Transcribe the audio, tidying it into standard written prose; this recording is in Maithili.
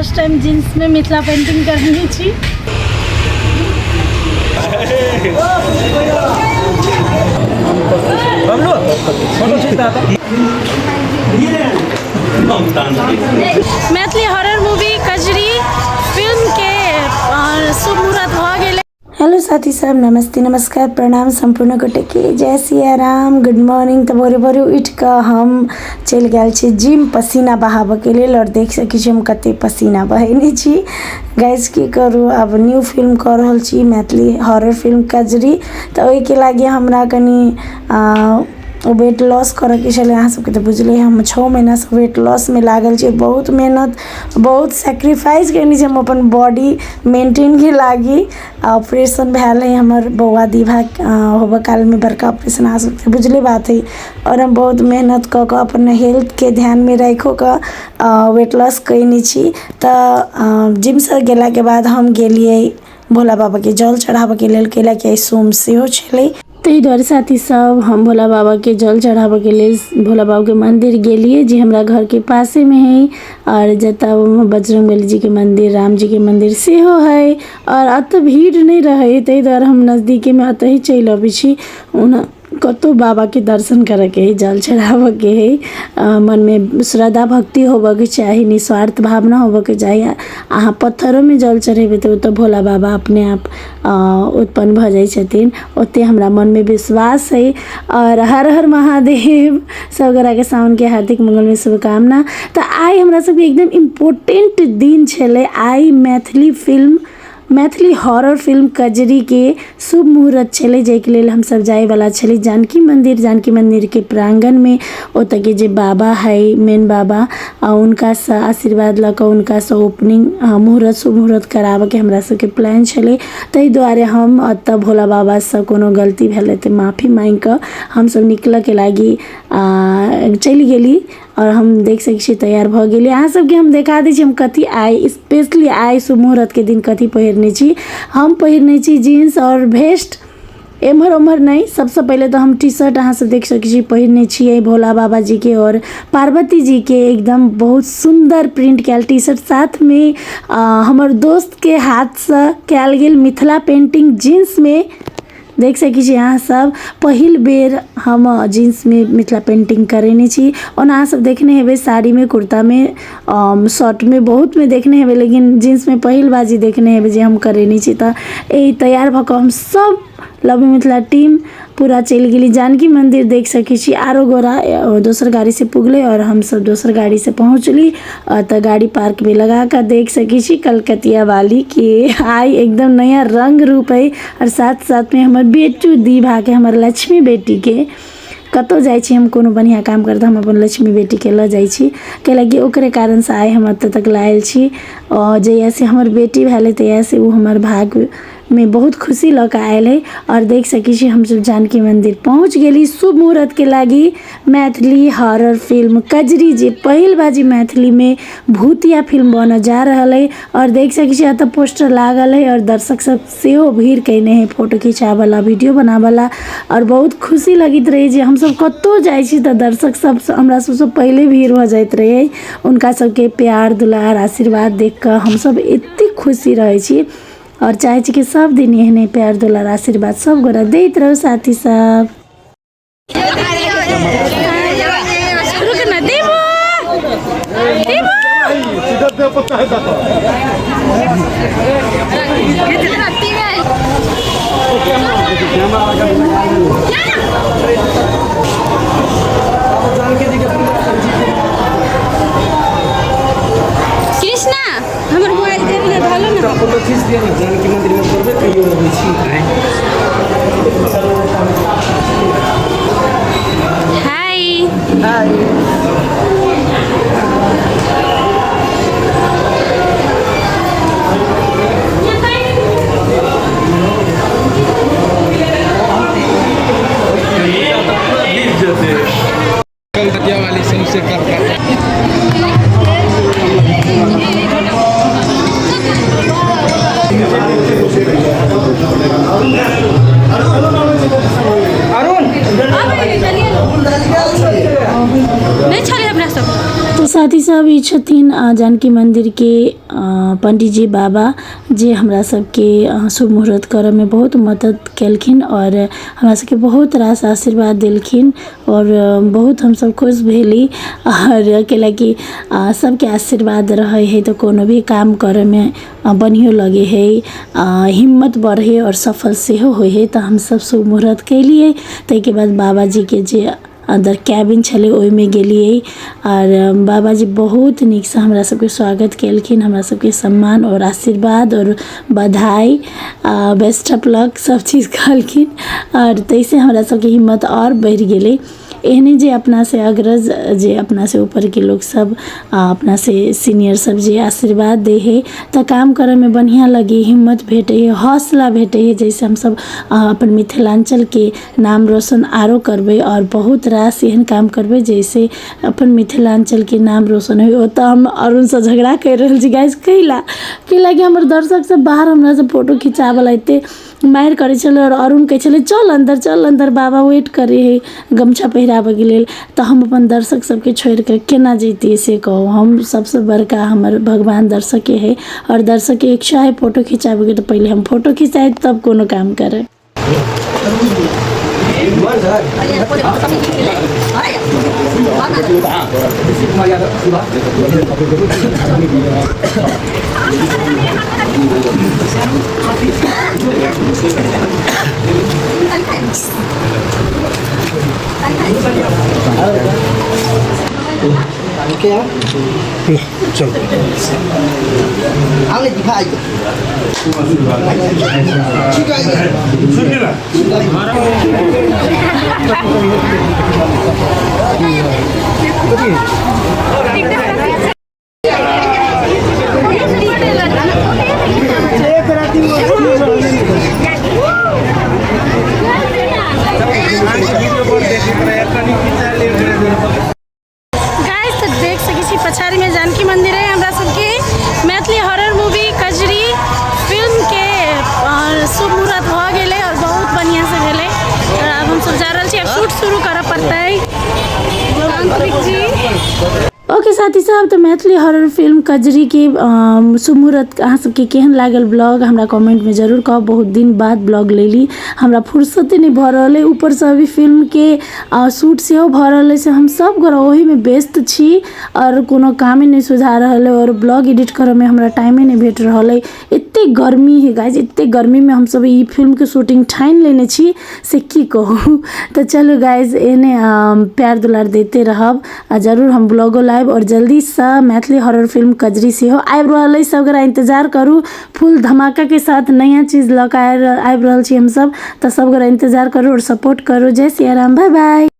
फर्स्ट टाइम जींस में मिथिला पेंटिंग करने छी। मैथिली हॉरर मूवी कजरी फिल्म के शुभ मुहूर्त भऽ गेलै। हेलो साथी सब, नमस्ते, नमस्कार, प्रणाम सम्पूर्ण गोटेके, जय सिया राम, गुड मॉर्निंग। तऽ भोरे भोरे उठि कऽ हम चलि गेल छी जिम पसीना बहाबऽके लेल आओर देख सकै छी हम कते पसीना बहेने छी। गाइस की करू, आब न्यू फिल्म कऽ रहल छी मैथिली हॉरर फिल्म कजरी, तऽ ओहिके लागि हमरा कनि वेट लॉस करऽके छलै। अहाँ सबके तऽ बुझले हम 6 महीनासँ वेट लॉसमे लागल छी। बहुत मेहनत, बहुत सेक्रीफाइस कयने छी हम अपन बॉडी मेंटेनके लागि। ऑपरेशन भेल हइ हमर बौआ दीभा होबऽ कालमे, बड़का ऑपरेशन, अहाँ सबके बुझले बात हइ। आओर हम बहुत मेहनत कऽ कऽ अपन हेल्थके ध्यानमे राखिओ कऽ वेट लॉस कयने छी। तऽ जिमसँ गेलाके बाद हम गेलियै भोला बाबाके जल चढ़ाबऽके लेल, कैलाकि आइ सोम सेहो छलै। ताहि दुआरे साथी सब हम भोला बाबाके जल चढ़ाबऽके लेल भोला बाबाके मन्दिर गेलियै, जे हमरा घरके पासेमे हइ आओर जतऽ बजरङ्गबली जीके मन्दिर, रामजीके मन्दिर सेहो हइ आओर एतऽ भीड़ नहि रहै, ताहि दुआरे हम नजदीकेमे एतहि चलि अबै छी। ओना कतहु बाबाके दर्शन करऽके हइ, जल चढ़ाबऽके हइ, मनमे श्रद्धा भक्ति होबऽके चाही, निस्वार्थ भावना होबऽके चाही। अहाँ पत्थरोमे जल चढ़ेबै तऽ ओतऽ भोला बाबा अपने आप उत्पन्न भऽ जाइ छथिन, ओते हमरा मनमे विश्वास हइ। आओर हर हर महादेव, सब गोराके साउनके हार्दिक मंगलमय शुभकामना। तऽ आइ हमरा सबके एकदम इम्पोर्टेंट दिन छलै। आइ Maithili film, Maithili horror film कजरीके शुभ मुहूर्त छलै, जाहिके लेल हमसब जाइवला छली जानकी मन्दिर। जानकी मन्दिरके प्राङ्गणमे ओतऽके जे बाबा हइ, मेन बाबा, हुनकासँ आशीर्वाद लऽ कऽ हुनकासँ ओपनिंग मुहूर्त, शुभ मुहूर्त कराबऽके हमरा सबके प्लान छलै। ताहि दुआरे हम एतऽ भोला बाबासँ कोनो गलती भेलै तऽ माफी माँगिकऽ हमसब निकलऽके लागि चलि गेली। आओर हम देख सकै छी तैयार भऽ गेली। अहाँ सबके हम देखा दै छी हम कथी आइ स्पेशली आइ शुभ मुहूर्तके दिन कथी पहिरने छी। हम पहिरने छी जीन्स आओर भेस्ट, एम्हर ओम्हर नहि। सबसँ पहिले तऽ हम टी शर्ट अहाँ सब देख सकै छी पहिरने छियै, भोला बाबा जीके आओर पार्वती जीके एकदम बहुत सुन्दर प्रिंट कयल टी शर्ट, साथमे हमर दोस्तके हाथसँ कयल गेल मिथिला पेंटिंग जीन्समे देख सकै छी अहाँ सब। पहिल बेर हम जीन्समे मिथिला पेंटिंग करेने छी। ओना अहाँ सब देखने हेबै साड़ीमे, कुर्तामे, शर्टमे, बहुतमे देखने हेबै, लेकिन जीन्समे पहिल बाजी देखने हेबै जे हम करेने छी। तऽ एहि तैयार भऽ कऽ हम सब लव मिथिला टीम पूरा चलि गेली जानकी मन्दिर। देख सकै छी आरो गोरा दोसर गाड़ीसँ पुगलै आओर हमसब दोसर गाड़ीसँ पहुँचली। तऽ गाड़ी पार्कमे लगा कऽ देख सकै छी कलकतिया वालीके आइ एकदम नया रङ्ग रूप अइ। आओर साथ साथमे हमर बेटू दीभाके, हमर लक्ष्मी बेटीके, कतहु जाइ छी हम कोनो बढ़िआँ काम करऽ तऽ हम अपन लक्ष्मी बेटीके लऽ जाइ छी, कैलाकि ओकरे कारणसँ आइ हम एतऽ तक लायल छी। आओर जहियासँ हमर बेटी भेलै तहियासँ ओ हमर भाग्यमे बहुत खुशी लऽ कऽ आयल हइ। आओर देख सकै छी हमसब जानकी मन्दिर पहुँच गेली शुभ मुहूर्तके लागि। मैथिली हॉरर फिल्म कजरी, जे पहिल बाजी मैथिलीमे भूतिया फिल्म बनऽ जा रहल अइ। आओर देख सकै छी एतऽ पोस्टर लागल हइ आओर दर्शक सब सेहो भीड़ कयने हइ फोटो खिचाबऽ ला, वीडियो बनाबऽ ला। आओर बहुत खुशी लगैत रहै जे हमसब कतहु जाइ छी तऽ दर्शक सब हमरा सबसँ पहिले भीड़ भऽ जाइत रहै। हुनका सबके प्यार दुलार आशीर्वाद देखिकऽ हमसब एतेक खुशी रहै छी आओर चाहै छी कि सब दिन एहने प्यार दुलार आशीर्वाद सब गोरा दैत रहू साथी सब। रुक ना देबो, देबो। कृष्णा, हमर मोबाइल दे ने, धलो ना। फोटो खींच दिअ ने, जानकी मंदिर में करबे कहियो अबै छी। हाय हाय। कलकतिया वाली सौंसे कर कर अरुण। नहीं। साथी सब ई छथिन जानकी मंदिर के पंडीजी बाबा जे हमरा सबके शुभ मुहूर्त करऽमे बहुत मदद केलखिन आओर हमरा सबके बहुत रास आशीर्वाद देलखिन आओर बहुत हमसब खुश भेली। आओर कैलाकि सबके आशीर्वाद रहै है तऽ कोनो भी काम करऽमे बढ़ियो लगे है, हिम्मत बढ़े आओर सफल सेहो होइ है। तऽ हमसब शुभ मुहूर्त केलियै, ताहिके बाद बाबाजीके जे अंदर कैबिन छलै ओहिमे गेलियै आओर बाबाजी बहुत नीकसँ हमरा सबके स्वागत केलखिन, हमरा सबके सम्मान आओर आशीर्वाद आओर बधाई, बेस्ट ऑफ लक सब चीज कहलखिन आओर ताहिसँ हमरा सबके हिम्मत आओर बढ़ि गेलै। एहने जे अपनासँ अग्रज, जे अपनासँ ऊपरके लोक सब, अपनासँ सीनियर सब जे आशीर्वाद दै है तऽ काम करऽमे बढ़िआँ लगे, हिम्मत भेटै है, हौसला भेटै है, जाहिसँ हमसब अपन मिथिलाञ्चलके नाम रोशन आरो करबै आओर बहुत रास एहन काम करबै जाहिसँ अपन मिथिलाञ्चलके नाम रोशन होइ। ओतऽ हम अरुणसँ झगड़ा करि रहल छी गाइस, कैला कैलाकि हमर दर्शक सब बाहर हमरासँ फोटो खिचाबऽ एते मारि करै छलै आओर अरुण कहै छलै चल अन्दर चल अन्दर, बाबा वेट करै है गमछा पहिराबऽके लेल। तऽ हम अपन दर्शक सबके छोड़िकऽ केना जैतियै से कहू। हम सबसँ बड़का हमर भगवान दर्शके है आओर दर्शकके इच्छा है फोटो खिचाबऽके तऽ पहिले हम फोटो खिचायब तब कोनो काम करब। गाइस तऽ देख सकै छी पछाड़ीमे जानकी मंदिर है। हमरा सबके मैथिली हॉरर मूवी कजरी फिल्मके शुभ मुहूर्त भऽ गेलै आओर बहुत बढ़िआँसँ भेलै। आओर आब हमसब जा रहल छी, आब शूट शुरू करऽ पड़तै तांत्रिक जी। ओके साथी साहब, तऽ मैथिली हॉरर फिल्म कजरीके शुभ मुहूर्त अहाँ सबके केहन लागल ब्लॉग हमरा कमेंटमे जरूर कहब। बहुत दिन बाद ब्लॉग लेली, हमरा फुर्सते नहि भऽ रहल अइ, ऊपरसँ अभी फिल्मके शूट सेहो भऽ रहल अइ, से हम सब गोरा ओहिमे व्यस्त छी आओर कोनो कामे नहि सुझा रहल अइ आओर ब्लॉग एडिट करऽमे हमरा टाइमे नहि भेट रहल अइ। एतेक गर्मी है गाइज, एतेक गर्मीमे हमसब ई फिल्मके शूटिंग ठानि लेने छी से की कहू। तऽ चलू गाइज, एहने प्यार दुलार दैते रहब आ जरूर हम ब्लॉगो लायब आओर जल्दीसँ मैथिली हॉरर फिल्म कजरी सेहो आबि रहल अइ, सब गोरा इंतजार करू। फुल धमाकाके साथ नया चीज लऽ कऽ आबि रहल छी हमसब, तऽ सब गोरा इंतजार करू आओर सपोर्ट करू। जय सिया राम, बाय बाय।